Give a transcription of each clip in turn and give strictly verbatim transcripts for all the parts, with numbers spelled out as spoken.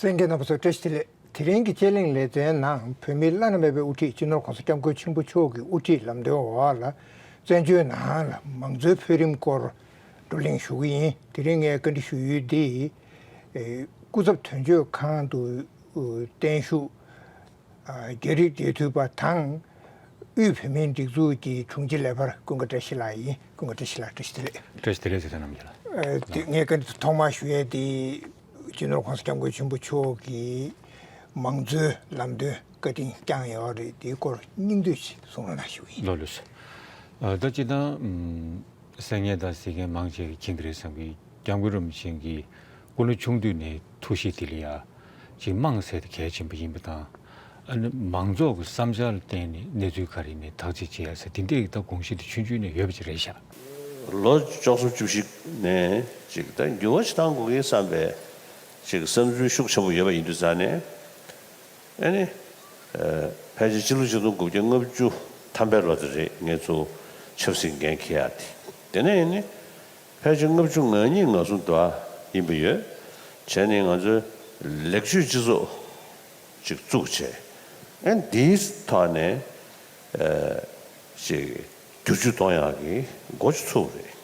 གསན་མཁན་རྣམ་པ་ཚོ་བཀྲ་ཤིས་བདེ་ལེགས། དེ་རིང་གི་དཔྱད་གླེང་ལེ་ཚན་ནང་བོད་མིའི་བླ་ན་མེད་པའི་དབུ་ཁྲིད་སྤྱི་ནོར་༸གོང་ས་༸སྐྱབས་མགོན་ཆེན་པོ་མཆོག་གི་དབུ་ཁྲིད་ལམ་སྟོན་འོག་ལ་བཙན་བྱོལ་ནང་ལ་མང་གཙོའི་འཕེལ་རིམ་སྐོར་བགྲོ་གླེང་ཞུ་གི་ཡིན། དེ་རིང་ངས་བཀའ་འདྲི་ཞུ་ཡུལ་འདི་སྐུ་ཚབ་དོན་གཅོད་ཁང་དུ་བརྟན་བཞུགས་རྒྱ་རིགས་འབྲེལ་མཐུད་པ་དང་། དབུས་བོད་མིའི་སྒྲིག་འཛུགས་ཀྱི་དྲུང་ཆེ་ལས་འཕར་ཀུན་དགའ་བཀྲ་ཤིས་ལགས་ཡིན། ཀུན་དགའ་བཀྲ་ཤིས་ལགས་བཀྲ་ཤིས་བདེ་ལེགས། བཀྲ་ཤིས་བདེ་ལེགས་ཟེར་ཐུབ་རྣམས་ཀྱི་ལ། ཨ། དེ་ངས་བཀའ་འདྲི་ཐོག་མར་ཞུ་ཡས་དེ་སྤྱི་ནོར་༸གོང་ས་༸སྐྱབས་མགོན་ཆེན་པོ་མཆོག་གིས་མང་གཙོའི་ལམ་སྟོན་བཀའ་དྲིན་བསྐྱངས་ཡོད་རེད། དེའི་སྐོར་སྙིང་བསྡུས་ཤིག་གསུང་རོགས་གནང་ཞུ་གི་ཡིན། ལགས་ལགས་སོ། ཨ། ད་སྤྱིར་བཏང་ཨམ། གསན་མཁན་དང་གཟིགས་མཁན་མང་ཆེ་གིས་མཁྱེན་གྱི་རེད་བསམ་གི། སྐྱབས་མགོན་རིན་པོ་ཆེ་གི་སྐུ་ལོ་ཆུང་དུས་ནས་ཐུགས་གཤིས་དེ་ལ་ཡ་ཅིག་རྨང་གསལ་དེ་གལ་ཆེན་པོ་ཡིན་པ་དང་། ཨ་ནི་མང་ཚོགས་ཀྱི་བསམ་འཆར་ལ་བརྟེན་ནས་གནས་ཚུལ་ག་རེ་ཡིན་ནའི་ཐག་གཅོད་བྱེད་ཡ་ཟེར་དེ་འདྲའི་ད་དགོངས་གཞི་དེ་ཆུང་ཆུང་ནས་ཡོད་པ་ཅིག་རེད་ཤག་ལོ་བཅུ་གསུམ་བཅུ་བཞི་ནས་ཅིག་ད་འགྱུར་བ་ཞིག་གཏང་དགོས་ཀྱི་བསམ་པའི་ཅིག་བསམ་ཚུལ་ཤུགས་ཆེན་པོ་ཡོད་པ་ཡིན་དུས་ཙང་ནས། ཨ་ནི། ཨ། ཕལ་ཆེར་སྤྱི་ལོ་ཆིག་སྟོང་དགུ་བརྒྱ་ལྔ་བཅུ་ཐམ་པའི་ལོ་དེ་རེད། ངེད་ཚོ་ཆབ་སྲིད་འགན་འཁྱེར་ཡག་དེ། དེ་ནས་ཨ་ནི་ཕལ་ཆེར་ལྔ་བཅུ་ང་གཉིས་ང་གསུམ་དུ་ཡིན་པ་ཡོད། བྱས་ནས་ང་ཚོས་ལེགས་བཅོས་སྤྱི་ཚོགས་ཅིག་བཙུགས་བྱས། ཨ་ནི་འདིའི་ཐོག་ནས། ཨ། ཅིག་བསྒྱུར་བཅོས་གཏོང་ཡག་གི་འགོ་ཅིག་ཚུགས་པ་རེད།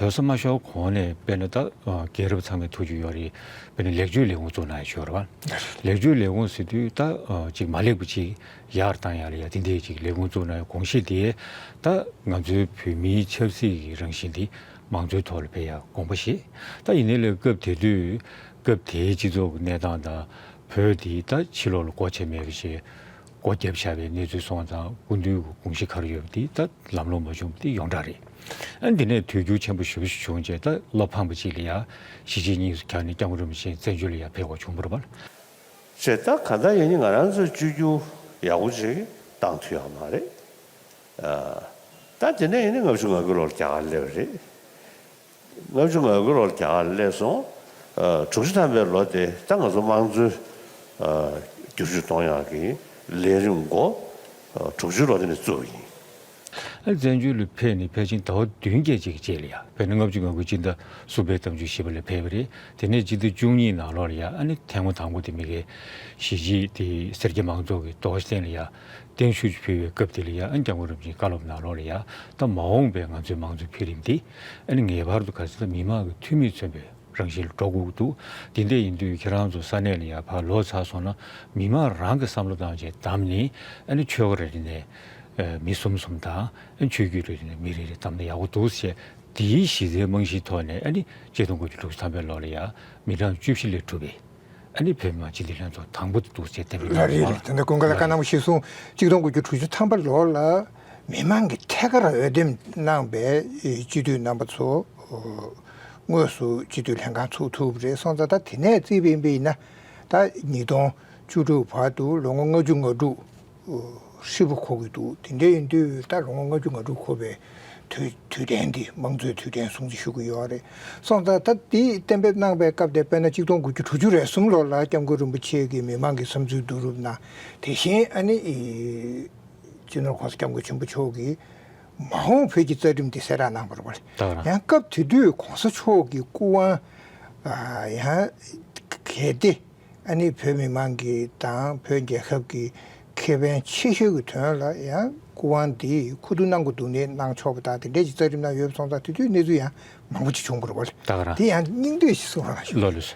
བོད་ས་མ་ཤོར་གོང་ནས་དཔེར་ན་ད་རྒན་རབས་ཚང་མས་ཐུགས་རྒྱུས་ཡོད་རེད། དཔེར་ན་ལེགས་བཅོས་ལས་ཁུངས་བཙུགས་གནང་ཡག་ཡོད་རེད་བ། ལེགས་བཅོས་ལས་ཁུངས་ཟེར་དུས་ད་ཅིག་མ་ལེགས་པ་ཅིག་ཡར་བཏང་ཡག་ལ་ཡ་དེ་འདྲའི་ཅིག་ལས་ཁུངས་བཙུགས་གནང་ཡག་དགོངས་གཞི་དེ་ད་ང་ཚོའི་བོད་མིའི་ཆབ་སྲིད་ཀྱི་རང་བཞིན་དེ་མང་གཙོའི་ཐོག་ལ་སྤེལ་ཡག་དགོངས་པ་བཞེས། ད་ཡིན་ནའི་ལས་སྐབས་དེ་དུས་སྐབས་དེའི་སྤྱི་ཚོགས་ཀྱི་གནས་སྟངས་དང་། བོད་འདི་ད་ཕྱི་ལོགས་ལ་སྒོ་ཕྱེ་མེད་པ་ཞིག་སྒོ་བརྒྱབ་བཞག་པའི་གནས་ཚུལ་སོང་ཙང་སྐུ་མདུན་གྱི་དགོངས་གཞི་ག་རེ་ཡོད་པ་འདི་ད་ལམ་ལྷོང་མ་བྱུང་བ་འདི་ཡོངས་གྲགས་རེད། ཨ། འདི་ནས་དུས་འགྱུར་ཆེན་པོ་ཞེ་པོ་ཞིག་བྱུང་རྗེས་ད་བློ་ཕམ་པ་ཅིག་ལ་ཡ་གཞིས་བྱེས་གཉིས་སུ་གྱེས་ནས་སྐྱབས་མགོན་རིན་པོ་ཆེ་བཙན་བྱོལ་ལ་ཡ་ཕེབས་དགོས་བྱུང་བ་རེད་པ། བྱས་ད་གང་ལྟར་ཡིན་ནའི་ང་རང་ཚོས་བཅོས་བསྒྱུར་ཡག་པོ་ཅིག་བཏང་ཐུབ་ཡག་མ་རེད། ཨ། ད་དེ་ནས་ཡིན་ནའི་ལྔ་བཅུ་ང་དགུའི་ལོར་རྒྱ་གར་སླེབས་པ་རེད། ལྔ་བཅུ་ང་དགུའི་ལོར་རྒྱ་གར་སླེབས་སོང་། ཨ། དྲུག་ཅུ་ཐམ་པའི་ལོ་དེ་ད་ང་ཚོ་དམངས་གཙོའི། ཨ། བསྒྱུར་བཅོས་གཏོང་ཡག་གི་ལས་རིམ་འགོ། ཨ། དྲུག་ཅུའི་ལོ་དེ་ནས་བཙུགས་པ་ཡིན། ཨ། བཙན་བྱོལ་ལ་ཕེབས་ནས་ཕལ་ཆེར་ཟླ་བ་བདུན་བརྒྱད་ཅིག་གི་རྗེས་ལ་ཡ། དཔེར་ན་ལྔ་བཅུ་ང་དགུ་སྤྱི་ཟླ་གསུམ་པའི་གཏམ་བརྗོད་བཞི་པ་ལ་ཕེབས་པ་རེད། དེ་ནས་སྤྱི་ཟླ་བཅུ་གཉིས་ནང་ལོགས་ལ་ཡ་ཨ་ནི་ཐེངས་མ་དང་པོ་དེ་མི་གའི་གཞིས་བྱེས་དེ་སེར་སྐྱ་མང་ཚོགས་ཀྱིས་རྡོ་རྗེ་གདན་ལ་ཡ་བརྟན་བཞུགས་ཕུལ་བའི་སྐབས་དེ་ལ་ཡ། ཨ། སྐྱབས་མགོན་རིན་པོ་ཆེའི་བཀའ་སློབ་ནང་ལོགས་ལ་ཡ། ད་མ་འོངས་པའི་ང་ཚོའི་མང་གཙོའི་འཕེལ་རིམ་འདི་ཨ་ནི་ངེས་པར་དུ་ག་ཚོད་ད་མི་མང་གི་འཐུས་མིས་མཚོན་པའི་རང་བཞིན་ལ་འགྲོ་དགོས་ཀྱི་འདུག། འདི་འདྲ་ཡིན་དུས་ཁྱེད་རང་ཚོ་ས་གནས་ལ་ཡ་ཕར་ལོག་ཚར་སོང་ན་མི་མང་རང་གི་བསམ་བློ་བཏང་བྱས་བདམས་ནས། ཨ་ནི་ཆོལ་ཁ་རེ་རེ་ནས། ཨ། མི་གསུམ་གསུམ་དང་། ཨ། ཆོས་བརྒྱུད་རེ་རེ་ནས་མི་རེ་རེ་བདམས་ན་ཡག་པོ་འདུག་ཟེར། དེའི་གཞི་རྩའི་རྨང་གཞིའི་ཐོག་ནས། ཨ་ནི་ཆིག་སྟོང་དགུ་བརྒྱ་དྲུག་ཅུ་ཐམ་པའི་ལོ་ལ་ཡ་མི་གྲངས་བཅུ་བཞི་ལས་གྲུབ་པའི། ཨ་ནི་བོད་མི་མང་སྤྱི་འཐུས་ལྷན་ཚོགས་དང་པོ་དེ་འདུག་ཟེར་གཏན་འབེབས་གནང་བ་རེད། ལགས་རེད། ད་ལྟ་ཀུན་དགའ་ལགས་བཀའ་གནང་བ་གཞིར་བཟུང་། ཆིག་སྟོང་དགུ་བརྒྱ་དྲུག་ཅུ་ཐམ་པ་ལོ་ལ་མི་མང་གིས་ཐད་ཀར་འོས་འདེམས་གནང་བའི་སྤྱི་འཐུས་རྣམ་པ་ཚོ་དངོས་སུ་སྤྱི་འཐུས་ལྷན་ཁང་ཚུགས་ཐུབ་པ་རེད། སོང་ཙང་ད་དེ་ནས་བརྩིས་པ་ཡིན་པ་ཡིན་ན། ད་ཉིས་སྟོང་བཅུ་དྲུག་བར་དུ་ལོ་ངོ་ལྔ་བཅུ་ང་དྲུག་ཧྲིལ་པོ་འཁོར་གྱི་འདུག། དེ་འདྲ་ཡིན་དུས་ད་ལོ་ངོ་ལྔ་བཅུ་ང་དྲུག་འཁོར་བའི་དུས་དུས་དྲན་འདི་དམངས་གཙོའི་དུས་དྲན་སྲུང་བརྩི་ཞུ་གི་ཡོད་རེད། སོང་ཙང་ད་འདི་གཏན་འབེབས་གནང་བའི་སྐབས་དེ་དཔེར་ན་ཆིག་སྟོང་དགུ་བརྒྱ་དྲུག་ཅུ་རེ་གསུམ་ལོ་ལ་སྐྱབས་མགོན་རིན་པོ་ཆེ་གིས་མི་མང་གི་བསམ་ཚུལ་བསྡུ་རུབ་གནང་། དེ་བཞིན་ཨ་ནི་སྤྱི་ནོར་༸གོང་ས་༸སྐྱབས་མགོན་ཆེན་པོ་མཆོག་གིས་མ་འོངས་བོད་ཀྱི་རྩ་ཁྲིམས་འདི་གསལ་བསྒྲགས་གནང་བ་རེད་པ། ད་ག་རང་། ཡང་སྐབས་དེ་དུས་༸གོང་ས་མཆོག་གི་སྐུ་དབང་ཡང་གལ་ཏེ། ཨ་ནི་བོད་མི་མང་གི་དང་བོད་རྒྱལ་ཁབ་ཀྱི་ཁེ་ཕན་ཆེ་ཤོས་ཀྱི་དོན་ལ་ཡང་སྐུ་དབང་འདི་ཁུ་བསྡུ་གནང་དགོས་འདུག་ནས་གནང་ཆོག་པ་དང་དེ་འདྲས་ཀྱི་རྩ་ཁྲིམས་ནང་ཡོད་པ་སོང་ཙང་དེ་དུས་གནས་ཚུལ་ཡང་མང་པོ་ཅིག་བྱུང་དགོས་རེད་པ། ད་ག་རང་། དེ་ཡང་སྙིང་བསྡུས་ཤིག་གསུང་རོགས་གནང་ཞུ། ལགས་ལགས།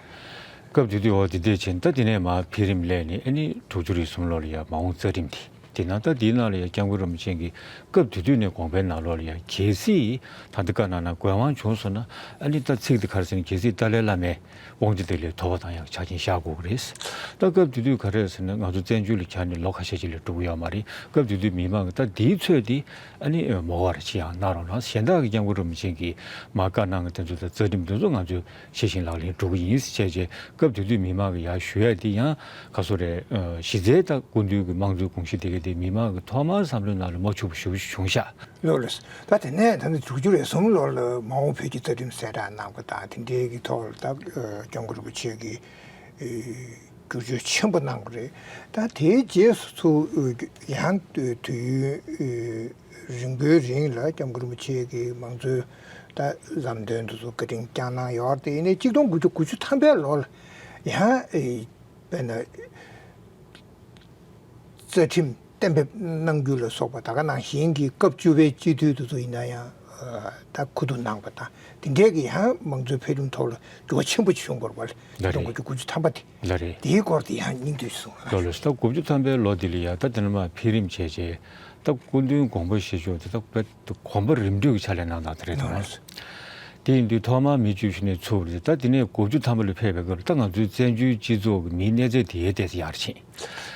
སྐབས་དེ་དུས་འོ་དེ་འདྲས་བྱས་ད་དེ་ནས་མར་འཕེལ་རིམ་སླེབས་ནས་ཨ་ནི་དྲུག་ཅུ་རེ་གསུམ་ལོ་ལ་ཡང་མ་འོངས་རྩ་ཁྲིམས་དེ། དེ་ན་ད་དེའི་ནང་ལ་ཡང་སྐྱབས་མགོན་རིན་པོ་ཆེ་གིས་སྐབས་དེ་དུས་ནས་དགོངས་པའི་ནང་ལོགས་ལ་ཡང་གལ་སྲིད་ད་ལྟ་བཀའ་གནང་ན་དགོས་དབང་བྱུང་སོང་ན་ཨ་ནི་ད་ཚིག་དེ་ག་རེ་ཟེར་ན་གལ་སྲིད་ཏཱ་ལའི་བླ་མའི་དབང་ཆ་དེ་ལས་ཐོབ་པ་དང་ཡང་ཆ་རྐྱེན་བཞག་དགོས་ཀྱི་རེད། ད་སྐབས་དེ་དུས་ག་རེ་ཟེར་ན་ང་ཚོ་བཙན་བྱོལ་ལ་ཁྱབ་ནས་ལོ་ཁ་ཤས་ཅིག་ལས་འགྲོ་གི་ཡོད་མ་རེད། སྐབས་དེ་དུས་མི་མང་གིས་ད་དེའི་ཚོད་དེ་ཨ་ནི་མོ་ག་རེ་ཅི་ཡང་གནང་རོགས་གནང་། གཞན་དག་གི་སྐྱབས་མགོན་རིན་པོ་ཆེ་གིས་མ་བཀའ་གནང་གི་དེ་ཚོ་ད་རྩ་ཁྲིམས་དེ་ཚོ་ང་ཚོས་ཤེས་བཞིན་ལག་ལེན་འགྲོ་གི་ཡིན་ཟེར་བྱས་རྗེས་སྐབས་དེ་དུས་མི་མང་གིས་ཡར་ཞུ་ཡ་དེ་ཡང་ག་སོ་རེད། གཞི་རྩའི་ད་སྐུ་མདུན་གྱི་དམངས་གཙོའི་དགོངས་གཞི་དེ་ག་དེ་མི་མང་གི་ཐོག་མར་བསམ་བློའི་ནང་ལ་མ་ཆུད་པ་ཞེ་པོ་ཞིག་བྱུང་ཤག། ལགས་ལགས། ད་དེ་ནས་ད་ནི་དྲུག་ཅུ་རེ་གསུམ་ལོ་ལ་མ་འོངས་བོད་ཀྱི་རྩ་ཁྲིམས་གསལ་བསྒྲགས་གནང་པ་དང་དེ་འདྲའི་གི་ཐོག་ལ་ད་སྐྱབས་མགོན་རིན་པོ་ཆེ་གིས་ བསྒྱུར་བཅོས་ཆེན་པོ་གནང་བ་རེད། ད་དེའི་རྗེས་སུ་ཚུར་ཡང་དུས་ཡུན་རིང་པོའི་རིང་ལ་སྐྱབས་མགོན་རིན་པོ་ཆེ་གིས་མང་གཙོའི་ད་ལམ་སྟོན་དེ་ཚོ་བཀའ་དྲིན་བསྐྱངས་གནང་ཡོད་རེད། དེ་ཡིན་ནའི་ཆིག་སྟོང་དགུ་བརྒྱ་དགུ་བཅུ་ཐམ་པའི་ལོ་ལ་ཡང་དཔེར་ན། རྩ་ཁྲིམས་གཏན་འབེབས་གནང་རྒྱུ་ལ་སོགས་པ། ད་ག་ནང་བཞིན་གྱི་སྐབས་བཅུ་པའི་སྤྱི་འཐུས་དེ་ཚོ་ཡིན་ན་ཡང་ད་ཁུ་བསྡུ་གནང་བ་དང་། དེ་འདྲས་ཀྱི་ཡང་མང་གཙོའི་འཕེལ་རིམ་ཐོག་ལ་འགྱུར་བ་ཆེན་པོ་ཅིག་བྱུང་བ་རེད་པ། ལ་རེད། སྟོང་དགུ་བརྒྱ་དགུ་བཅུ་ཐམ་པ་དེ། ལ་རེད། དེའི་སྐོར་དེ་ཡང་སྙིང་བསྡུས་སུ་གསུངས་ལ། ལགས་ལགས། ད་དགུ་བཅུ་ཐམ་པའི་ལོ་དེ་ལ་ཡང་ད་དེ་ནས་མར་འཕེལ་རིམ་བྱས་རྗེས། ད་སྐུ་མདུན་དགོངས་པ་བཞེས་ཕྱོགས་དེ་ད་དཔེ་དགོངས་པ་རིམ་གྲོ་གི་ཆ་ལས་གནང་སྟངས་དེ་རེད་དང་། ལགས་སོ། དེ་ཡིན་དུས་ཐོག་མར་མི་བཅུ་བཞི་ནས་ཚུགས་པ་རེད། ད་དེ་ནས་དགུ་བཅུ་ཐམ་པ་ལ་ཕེབས་པའི་སྐབས་ལ་ད་ང་ཚོའི་བཙན་བྱོལ་སྤྱི་ཚོགས་ཀྱི་མིའི་གནས་ཚད་དེ་ཡར་ཏོག་ཙམ་ཡར་ཕྱིན།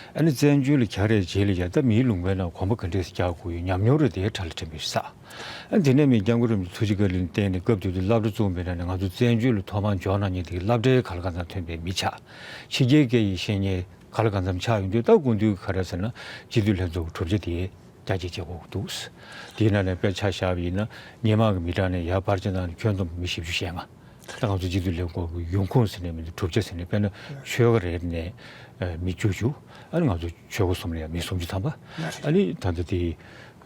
ཨ་ནི་བཙན་བྱོལ་ལ་གྱར་བའི་རྗེས་ལ་ཡང་ད་མིའི་ལུང་པའི་ནང་གོམ་པ་ག་འདྲས་སེ་རྒྱག་དགོས་ཡོད་སྙམ་མྱོང་རེ་དེ་གྲ་ལ་འགྲིམ་པའི་ས། ཨ་ནི་དེ་ནས་མི་སྐྱབས་མགོན་རིན་པོ་ཆེ་ཐུགས་རྗེ་བཀའ་དྲིན་བརྟེན་ནས་སྐབས་དེ་དུས་སློབ་གྲྭ་བཙུགས་པའི་ནང་ནས་ང་ཚོ་བཙན་བྱོལ་ལ་ཐོག་མར་འབྱོར་གནང་མཁན་དེ་སློབ་གྲྭའི་ག་ལ་གང་འཚམ་ཐོན་པའི་མི་ཆགས། ཕྱི་རྒྱལ་སྐད་ཡིག་ཤེས་མཁན་ག་ལ་གང་འཚམ་ཆགས་ཡོང་དུས། ད་སྐུ་མདུན་ག་རེ་ཟེར་ན། སྤྱི་འཐུས་ལྷན་ཚོགས་ཀྱི་གྲུབ་ཆ་དེ་རྒྱ་སྐྱེད་བྱེད་དགོས་ཀྱི་འདུག། དེའི་ནང་ནས་དཔེ་ཆ་བཞག་པ་ཡིན་ན། སྔོན་མ་གི་མི་གྲངས་ནས་ཡར་ཕར་ཕྱིན་ནང་ཁྱོན་བསྡོམས་མི་བཞི་བཅུ་ཞེ་ལྔ། ད་ང་ཚོ་སྤྱི་འཐུས་ལས་ཁུངས་ཀྱི་ཡོང་ཁུངས་ཟེར་ནས་མི་འདུག། གྲུབ་ཆ་ཟེར་ནས། དཔེར་ན་ཆོལ་ཁ་རེ་ནས་ཨ་མི་བཅུ་བཅུ། ཨ་ནི་ང་ཚོ་ཆོལ་ཁ་གསུམ་ལ་ཡང་མི་སུམ་ཅུ་ཐམ་པ། ཨ་ནི་ད་ལྟ་དེ་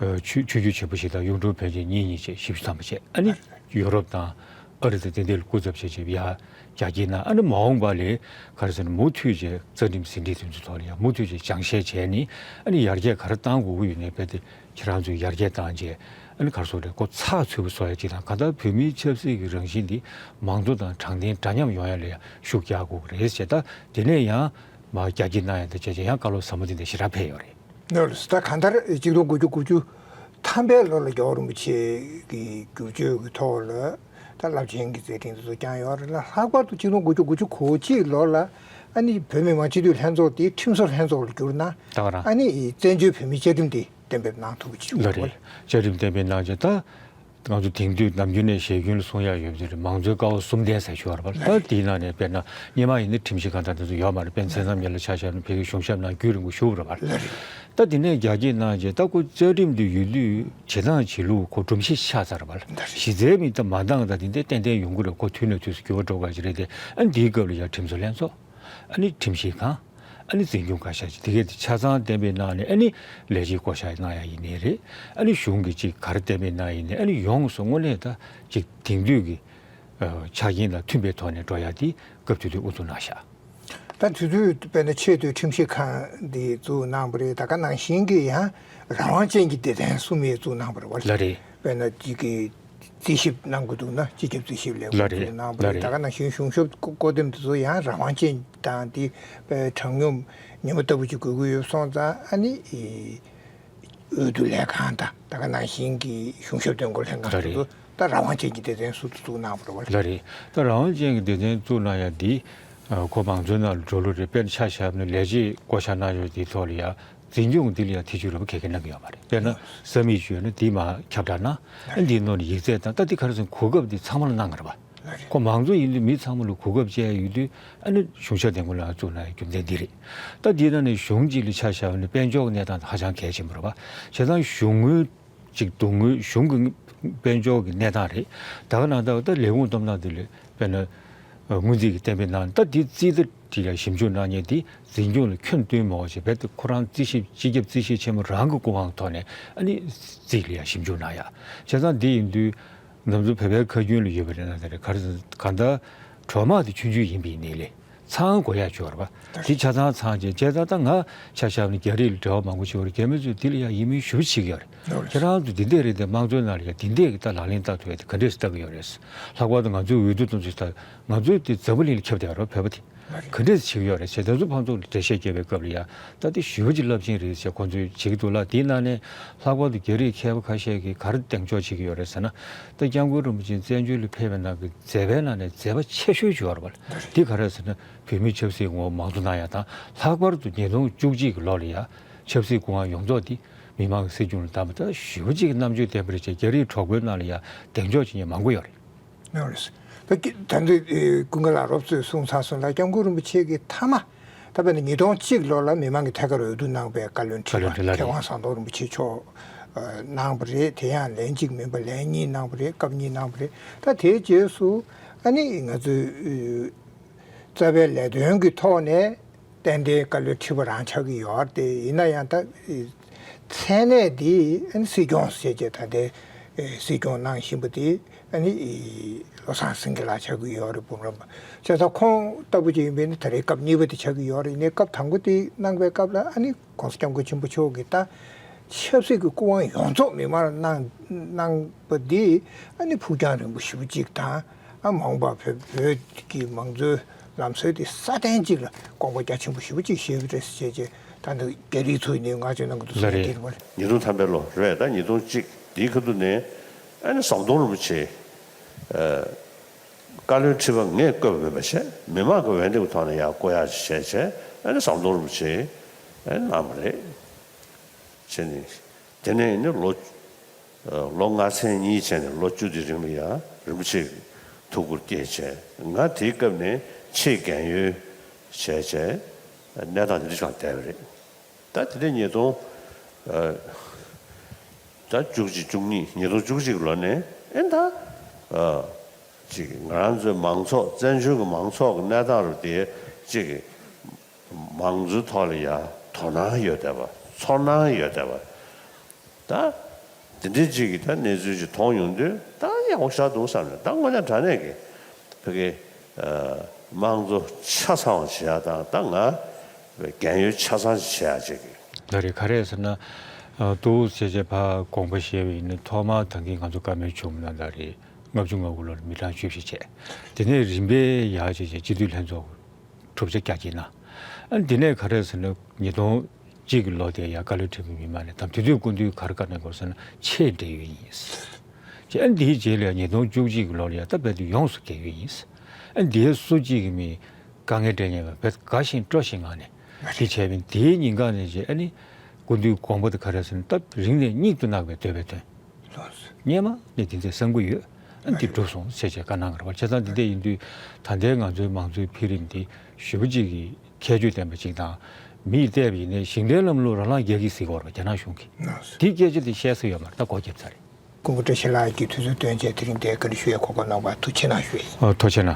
ཨ་ཆོས་ཆོས་བརྒྱུད་ཆེན་པོ་བཞི་དང་གཡུང་དྲུང་བོན་ཆེན་གཉིས་གཉིས་བྱས་བཞི་བཅུ་ཐམ་པ་བྱས། ཨ་ནི་ཡོ་རོབ་དང་ཨ་རི་དང་དེ་འདྲའི་སྐུ་ཚབ་བྱས་བྱས་ཡར་རྒྱ་སྐྱེད་གནང་། ཨ་ནི་མ་འོངས་པ་ལ་ག་རེ་ཟེར་ན། མུ་མཐུད་བྱས་རྩ་ཁྲིམས་ཟིན་བྲིས་དེ་ཚོའི་ཐོག་ལ་ཡང་མུ་མཐུད་བྱས་སྦྱང་བཤད་བྱས་ནས། ཨ་ནི་ཡར་རྒྱས་ག་རེ་གཏང་དགོས་ཀྱི་ཡོད་ན། རྦད་དེ་ཁྱེད་རང་ཚོས་ཡར་རྒྱས་བཏང་བྱས། ཨ་ནི་ག་རེ་ཟེར་དགོས་རེད། ཁོ་ཚགས་ཚུད་པོ་བཟོ་ཡ་ཅིག་དང་། གང་ལྟར་བོད་མིའི་ཆབ་སྲིད་ཀྱི་རང་བཞིན་འདི་མང་གཙོ་དང་དྲང་བདེན་འདྲ་མཉམ་ཡོང་ཡ་ལ་ཡང་ཤུགས་རྒྱག་དགོས་ཀྱི་རེད་ཟེར། ད་དེ་ནས་ཡང་མར་རྒྱ་སྐྱེད་གནང་ཡ་དང་བྱས་བྱས་ཡང་བཀའ་སློབ་ཟབ་མོ་དེ་འདྲ་ཞེ་དྲག་ཕེབས་ཡོད་རེད། ནོར་ད་གང་ལྟར་ཆིག་སྟོང་དགུ་བརྒྱ་དགུ་བཅུ་ཐམ་པའི་ལོ་ལ་རྒྱལ་བ་རིན་པོ་ཆེ་གི་བསྒྱུར་བཅོས་ཀྱི་ཐོག་ལ་ད་རླབས་ཆེན་གྱི་མཛད་འཕྲིན་དེ་ཚོ་བསྐྱངས་ཡོད་རེད་ལ། ལྷག་པར་དུ་ཆིག་སྟོང་དགུ་བརྒྱ་དགུ་བཅུ་གོ་གཅིག་ལོ་ལ་ཨ་ནི་བོད་མི་མང་སྤྱི་འཐུས་ལྷན་ཚོགས་དེ་ཁྲིམས་བཟོ་ལྷན་ཚོགས་ལ་བསྒྱུར་གནང་། ད་ག་རང་། ཨ་ནི་བཙན་བྱོལ་བོད་མིའི་བཅའ་ཁྲིམས་དེ་གཏན་འབེབས་གནང་ཐུབ་པ་ཅིག་ལ་བྱུང་བ་རེད། རེད། བཅའ་ཁྲིམས་གཏན་འབེབས་གནང་རྗེས་ད། ང་ཚོ་དེང་དུས་ནམ་རྒྱུན་ནས་ཞལ་རྒྱུན་ལ་གསུང་ཡག་ཡོད་པ་དེ་རེད། མང་གཙོའི་ཀ་བ་གསུམ་ལྡན་ཟེར་ཞུ་བ་རེད་པ། ད་དེའི་ནང་ནས་དཔེར་ན་སྔོན་མ་ཡིན་ན་ཁྲིམས་ཞིབ་ཁང་དང་དེ་ཚོ་ཡོད་མ་རེད། དཔེར་ན་མཚན་བསམ་རྒྱལ་ལགས་ཆ་བཞག་ན་ཕ་གིའི་གཞུང་ཞབས་ནང་རྒྱུན་རིང་པོ་བཞུགས་པ་རེད་པ། ད་དེ་ནས་རྒྱ་སྐྱེད་གནང་རྗེས་ད་ཁོ་རྩ་ཁྲིམས་དེ་ཡོད་དུས་བྱེད་སྟངས་བྱེད་ལུགས་ཁོ་སྒྲོམ་གཞི་ཆགས་ཚར་བ་རེད་པ། གཞི་རྩའི་མི་ད་མ་འདང་ད་དེ་འདྲ་ཏན་ཏན་ཡོང་གི་རེད། ཁོ་དུས་ནས་དུས་སུ་འགྱུར་བ་འགྲོ་ག་ཅིག་རེད་དེ། ཨ་ནི་དེའི་སྐབས་ལ་ཡང་ཁྲིམས་བཟོ་ལྷན་ཚོགས། ཨ་ནི་ཁྲིམས་ཞིབ་ཁང་། ཨ་ནི་འཛིན་སྐྱོང་བཀའ་ཤག་ཅིག་དེ་གས་དེ་ཆ་ཚང་གཏན་འབེབས་གནང་ནས། ཨ་ནི་ལས་བྱེད་བསྐོ་བཞག་གནང་ཡ་ཡིན་ནའི་རེད། ཨ་ནི་གཞུང་གི་ཅིག་ག་རེ་གཏན་འབེབས་གནང་ཡིན་ནའི། ཨ་ནི་ཡོངས་སུ་དངོས་གནས་ད་ཅིག་དེང་དུས་ཀྱི་ཨ་ཆ་རྐྱེན་དང་མཐུན་པའི་ཐོག་ནས་འགྲོ་ཡ་དེ་སྐབས་དེ་དུས་དབུ་འཛུགས་གནང་བཞག། ད་དུས་ཚོད་དཔེར་ན་ཆེས་མཐོའི་ཁྲིམས་ཞིབ་ཁང་འདི་བཙུགས་གནང་བ་རེད། ད་ག་ནང་བཞིན་གྱི་ཡང་རང་དབང་ཅན་གྱི་སྡེ་ཚན་གསུམ་ཡས་བཙུགས་གནང་བ་རེད་པ། ལགས་རེད། དཔེར་ན་ཅིག་གི་རྩིས་ཞིབ་གནང་དགོས་འདུག་ན་སྤྱི་ཁྱབ་རྩིས་ཞིབ་ལས་ཁུངས་ལགས་རེད། གནང་བ་ལགས་རེད། རེད། ད་ག་ནང་བཞིན་གཞུང་ཞབས་བསྐོ་འདེམས་དེ་ཚོ་ཡང་རང་དབང་ཅན་དང་དེ་དཔེ་དྲང་སྙོམས་ཉིན་མོ་ལྟ་བུ་ཅིག་དགོས་ཀྱི་ཡོད་སོང་ཙང་། ཨ་ནི་འོས་བསྡུ་ལས་ཁང་དང་ད་ག་ནང་བཞིན་གྱི་གཞུང་ཞབས་དོན་འཁོར་ལྷན་ཁང་ལགས་དེ་རེད། ཚོ་ད་རང་དབང་ཅན་གྱི་སྡེ་ཚན་སུ་བཙུགས་གནང་བ་རེད་པ། ལགས་རེད། ད་རང་དབང་ཅན་གྱི་སྡེ་ཚན་བཙུགས་གནང་ཡ་འདི་ཁོ་མང་གཙོའི་ནང་ལ་འགྲོ་ལུགས་རེད། དཔེར་ན་ཆ་བཞག་ན་ལས་བྱེད་བསྐོ་བཞག་གནང་ཡོད་དེའི་ཐོག་ལ་ཡ། འཛིན་སྐྱོང་འདི་ལ་ཡང་ཐེ་བྱུས་རིམ་པ་ག་གེ་གནང་གི་ཡོད་མ་རེད། དཔེར་ན་ས་མིག་ཅིག་ཡོད་ན་དེ་མར་ཁྱབ་བསྒྲགས་གནང་། ཨ་འདིའི་ནང་ནས་ཡིག་ཚད་དང་། ད་འདི་ག་རེ་ཟེར་ན་གོ་སྐབས་འདི་ཚང་མ་ལ་གནང་གི་རེད་པ། ཁོ་མང་གཙོ་ཡིན་དུས་མི་ཚང་མ་ལ་གོ་སྐབས་སྤྲད་ཡོད་དུས། ཨ་ནི་གཞུང་ཞབས་དོན་འཁོར་ལྷན་ཁང་བཙུགས་གནང་ཡའི་རྒྱུ་མཚན་འདི་རེད། ད་འདིའི་ནང་ནས་གཞུང་གཅིག་ལ་ཆ་བཞག་ན་དཔལ་འབྱོར་གྱི་གནས་སྟངས་དེ་ཧ་ཅང་གལ་ཆེན་པོ་རེད་པ། བྱས་ཙང་གཞུང་དངུལ་ཅིག་སྡུག་དངུལ་གཞུང་གི་དཔལ་འབྱོར་གྱི་གནས་སྟངས་རེད། ད་ག་ནང་ལྟར་ད་ལས་ཁུངས་བསྡོམས་གནང་དེ་ལས་དཔེར་ན་སྔོན་རྩིས་ཀྱི་གཏན་འབེབས་གནང་། ད་དེ་རྩིས་ལྟ་དེ་ལ་ཞིབ་འཇུག་གནང་མཁན་དེ་འཛིན་སྐྱོང་ལ་ཁྱོན་བསྟུན་མ་དགོས་བྱས། རྦད་དེ་ཁོ་རང་རྩིས་ཞིབ་སྤྱི་ཁྱབ་རྩིས་ཞིབ་ཆེན་མོ་རང་གི་སྐུ་དབང་ཐོག་ནས་ཨ་ནི་རྩིས་ལ་ཡང་ཞིབ་འཇུག་གནང་ཡ། བྱས་ཙང་འདི་ཡིན་དུས་ང་ཚོ་བོད་པའི་ཁ་རྒྱུན་ལ་ཡོད་པ་རེད་ན། ད་རེས་ག་རེ་ཟེར་ན། གང་ལྟར་གྲོག་མ་དེ་ཆུང་ཆུང་ཡིན་པ་ཡིན་ནའི་ལས། ཚང་དགོས་ཡ་ཅིག་ཡོད་རེད་པ། དེ་ཆ་ཚང་ཚང་བྱས། བྱས་ཙང་ད་ང་ཆ་བཞག་ན་རྒྱ་རིགས་ལ་འབྲེལ་བ་མང་པོ་ཞིག་ཡོད་རེད། རྒྱ་མི་ཚོས་འདི་ལ་ཡ་ཡིད་སྨོན་ཞེ་པོ་བྱེད་ཀྱི་ཡོད་རེད། ཁྱེད་རང་ཚོ་འདི་འདྲས་རེད་དེ། དམངས་གཙོའི་ནང་ལ་ཡ་འདི་འདྲས་ཀྱི་ད་ལག་ལེན་བསྟར་ཐུབ་ཡ་དེ་ག་འདྲས་སེ་བསྟར་གྱི་ཡོད་རེད། ལྷག་པར་དུ་ང་ཚོའི་འོས་བསྡུ་དེ་ཚོ་ད་ང་ཚོའི་དེ་འཛམ་བུ་གླིང་ལ་ཁྱབ་བསྡད་ཡོད་རེད། བོད་པ་དེ་ག་འདྲས་སེ་བྱེད་ཀྱི་ཡོད་རེད་ཟེར། དེ་ཚོ་ཕར་ཚུར་འགྲེལ་བཤད་བརྒྱབ་པའི་སྐབས་ལ་ཡ། ད་དེ་ཞེ་པོ་ཅིག་རླབས་ཆེན་རེད་ཟེར་ཁོང་ཚོས་བྱེད་ཀྱི་འདུག་ལ། དེའི་ནང་ནས་ལྷག་པར་དུ་རྒྱ་རིགས་མཁས་པ་ཁ་ཤས་ཀྱིས་ག་རེ་གདེང་འཇོག་བྱེད་ཀྱི་ཡོད་རེད་ཟེར་ན། ད་སྐྱབས་མགོན་རིན་པོ་ཆེ་བཙན་བྱོལ་ལ་ཕེབས་པའི་ནང་གི་མཛད་པའི་ནང་ནས་མཛད་པ་ཆེ་ཤོས་ཅིག་ཡོད་རེད་པ། འདི་ག་རེ་ཟེར་ན། བོད་མིའི་ཆབ་སྲིད་ངོ་བོ་མང་དུ་གནང་ཡ་དང་། ལྷག་པར་དུ་ཉིས་སྟོང་བཅུ་གཅིག་གི་ལོ་ལ་ཡ་ཆབ་སྲིད་སྐུ་དབང་ཡོངས་རྫོགས་འདི་མི་མང་གི་སྲིད་སྐྱོང་ལ་བདམས་པ། ད་ཞེ་པོ་ཅིག་གི་རྣམ་དཔྱོད་ལྡན་པ་རེད་ཅེས་རྒྱ་རིགས་གྲོགས་པོའི་ནང་ལ་ཡ་གདེང་འཇོག་བྱེད་མཁན་མང་པོ་ཡོད་རེད། ཡོད་རེད། ད་ཀི་ད་འདི་ཀུན་དགའ་ལགས་རོབ་ཙམ་གསུངས་ཚར་སོང་ལ། སྐྱབས་མགོན་རིན་པོ་ཆེ་གིས་མཐའ་མ་ད་དཔེར་ན་ཉིས་སྟོང་གཅིག་ལོ་ལ་མི་མང་གིས་ཐད་ཀར་འོས་བསྡུ་གནང་བའི་བཀའ་བློན་ཁྲི་པ་བཀའ་བློན་ཁྲི་ལགས་རེད། མཁས་དབང་ཟམ་གདོང་རིན་པོ་ཆེ་མཆོག་གནང་བ་རེད། དེ་ཡང་ལན་གཅིག་མིན་པ་ལན་གཉིས་གནང་བ་རེད། སྐབས་གཉིས་གནང་བ་རེད། ད་དེའི་རྗེས་སུ་ཨ་ནི་ང་ཚོའི་རྩ་བའི་ལས་དོན་གྱི་ཐོག་ནས་ ཏན་ཏན་བཀའ་བློན་ཁྲི་པ་རང་ཆགས་ཀྱི་ཡོད་རེད་དེ། ཡིན་ན་ཡང་ད་མཚན་གནས་འདི་ཨ་ནི་སྲིད་སྐྱོང་ཟེར་བྱས་ད་ལྟའི་སྲིད་སྐྱོང་གནང་བཞིན་པ་དེ་ཨ་ནི་བློ་བཟང་སེང་གེ་ལགས་ཆགས་ཀྱི་ཡོད་རེད། འབུམ་རམས་པ་བྱས་ཙང་ཁོང་ལྟ་བུ་ཅིག་ཡིན་པས་ན་ད་རེས་སྐབས་གཉིས་པ་དེ་ཆགས་ཀྱི་ཡོད་རེད། ཡིན་ནའི་སྐབས་དང་པོ་དེ་གནང་པའི་སྐབས་ལ་ཨ་ནི་༸གོང་ས་༸སྐྱབས་མགོན་ཆེན་པོ་མཆོག་གིས་ད་ཆབ་སྲིད་ཀྱི་སྐུ་དབང་ཡོངས་རྫོགས་མི་མང་ལ་གནང་གནང་པ་འདི་ཨ་ནི་ཕུགས་རྒྱང་རིང་པོ་ཞེ་པོ་ཅིག་དང་། ཨ་མ་འོངས་པ་བོད་བོད་ཀྱི་མང་གཙོའི་ལམ་སྲོལ་དེ་སྲ་བརྟན་ཅིག་ལ་དགོངས་པ་རྒྱ་ཆེན་པོ་ཞེ་པོ་ཅིག་བཞེས་ཀྱི་རེད་ཟེར་བྱས་བྱས། ད་ནི་རྒྱ་རིགས་ཚོ་ཡིན་ནའི་ང་ཚོས་གནང་གི་འདུག་ཟེར་ལ་རེད། དེ་རེད་པ། ཉིས་སྟོང་ཐམ་པའི་ལོ་རེད། ད་ཉིས་སྟོང་གཅིག་དེའི་ཁ་ཐུག་ནས་ཨ་ནི་ཟམ་གདོང་རིན་པོ་ཆེ་བཀའ་བློན་ཁྲི་པ་ངས་བསྐོས་པ་མིན་པ་བྱས། མི་མང་གི་འོས་འདེམས་ཀྱི་ཐོག་ནས་ཡར་བསྐོ་ཡག་ཅིག་བྱས་བྱས། ཨ་ནི་ཟམ་གདོང་རིན་པོ་ཆེ་ཨ་ནི་གནང་བ་རེད། བྱས་ནས་དེ་ནས་ནི་ལོ་ལོ་ལྔ་ཚན་གཉིས་བྱས་ནས་ལོ་བཅུ་དེའི་རིང་ལ་ཡང་རིན་པོ་ཆེ་གི་ཐུགས་ཁུར་བསྐྱེད་བྱས། ང་དེའི་སྐབས་ནས་ཆེས་རྒན་ཡོལ་བྱས་བྱས་གནས་སྟངས་དེ་འདྲ་ཞིག་ལ་བསྡད་པ་རེད། ད་དེ་ནས་ཉིས་སྟོང་ད་བཅུ་གཅིག་བཅུ་གཉིས། ཉིས་སྟོང་བཅུ་གཅིག་ལོ་ནས་ཨེ་ད་ཅིག་ང་རང་ཚོའི་མང་ཚོགས་བཙན་བྱོལ་གྱི་མང་ཚོགས་ཀྱི་གནས་སྟངས་རུ་དེ་ཅིག་མང་གཙོའི་ཐོག་ལ་ཡ་དོ་སྣང་ཡོད་བསྡད་པ། ཚོར་སྣང་ཡོད་བསྡད་པ། ད་དེ་འདྲའི་ཅིག་གི་ད་གནས་ཚུལ་ཅིག་མཐོང་ཡོང་དུས་ད་ཡག་པོ་ཞེ་དྲག་འདུག་བསམ་ནས། ད་དངོས་གནས་དྲང་གནས་ཀྱི་བོད་ཀྱི་དམངས་གཙོ་ཆ་ཚང་བ་བྱེད་ཡག་དང་། ད་ང་རྒན་ཡོལ་ཆ་ཚང་ཞིག་བྱེད་ཡག་ཅིག་གི། ད་རེས་ག་རེ་ཟེར་ན། ཨ་ཏུའུ་ཟེར་བྱས་ཕར་དགོངས་པ་བཞེས་པ་ཡིན་ན། ཐོག་མར་ད་གིན་ང་ཚོ་བཀའ་མོལ་བྱུང་ན་ད་རེས་ལྔ་བཅུ་ང་དགུ་ལོར་མི་གྲངས་བཅུ་བཞི་བྱས། དེ་ནས་རིམ་པས་ཡར་བྱས་བྱས་སྤྱི་འཐུས་ལྷན་ཚོགས་གྲུབ་ཆ་རྒྱ་སྐྱེད་གནང་། ཨ་དེ་ནས་ག་རེ་ཟེར་ན། ཉིས་སྟོང་གཅིག་གི་ལོ་དེ་ཡར་བཀའ་བློན་ཁྲི་པ་མི་མང་ནས་དམ། དེ་དུས་སྐུ་མདུན་ག་རེ་བཀའ་གནང་དགོས་ཟེར་ན། ཆེས་བགྲེས་ཡོལ་ཡིན་ཟེར། ཨ་འདིའི་རྗེས་ལ་ཉིས་སྟོང་བཅུ་གཅིག་གི་ལོ་ལ་ཡ་ད་རྦད་དེ་ཡོངས་སུ་རྒན་ཡོལ་ཡིན་ཟེར། ཨ་འདིའི་སུ་གཅིག་གིས་མི་དཀའ་ངལ་འཕྲད་མཁན་མེད་པར་དགའ་བཞིན་སྤྲོ་བཞིན་ངང་ནས་དེ་བྱས་པས། དེའི་ཉིན་གང་ནས་བྱས་ཨ་ནི་སྐུ་མདུན་དགོངས་པ་དེ་ག་རེ་ཟེར་ན། སྟབས་རིང་ནས་སྙིང་དུ་བརྣག་པའི་འདོད་པའི་དོན། སྔོན་མ་ནས་དེ་འདྲའི་བསམ་གྱི་ཡོད། ཨ་འདི་གྲུབ་སོང་ཟེར་བྱས་བཀའ་གནང་གི་རེད་པ། བྱས་ཙང་འདི་འདྲ་ཡིན་དུས་ད་ལྟའི་ང་ཚོའི་མང་གཙོའི་འཕེལ་རིམ་འདི་ཞེ་པོ་ཅིག་གི་ཁྱད་ཆོས་ལྡན་པ་ཅིག་དང་། མིས་བལྟས་པ་ཡིན་ནའི་ཞིང་བྲན་ལམ་ལུགས་རང་ལ་རྒྱག་གི་ཟེར་གྱི་ཡོད་རེད་པ། རྒྱ་ནག་གཞུང་གིས། དེའི་སྐད་ཆ་དེ་བཤད་ས་ཡོད་མ་རེད། ད་སྒོ་བརྒྱབ་ཚར་རེད། སྐུ་ངོ་བཀྲ་ཤིས་ལགས་ཀྱིས་དུས་ཚོད་བཏོན་བྱས་དེ་རིང་འདིར་བཀའ་འདྲི་ཞུ་ཡའི་གོ་སྐབས་གནང་བར་ཐུགས་རྗེ་གནང་ཞུ་ཡ་ཡིན། ཨ་ཐུགས་རྗེ་གནང་།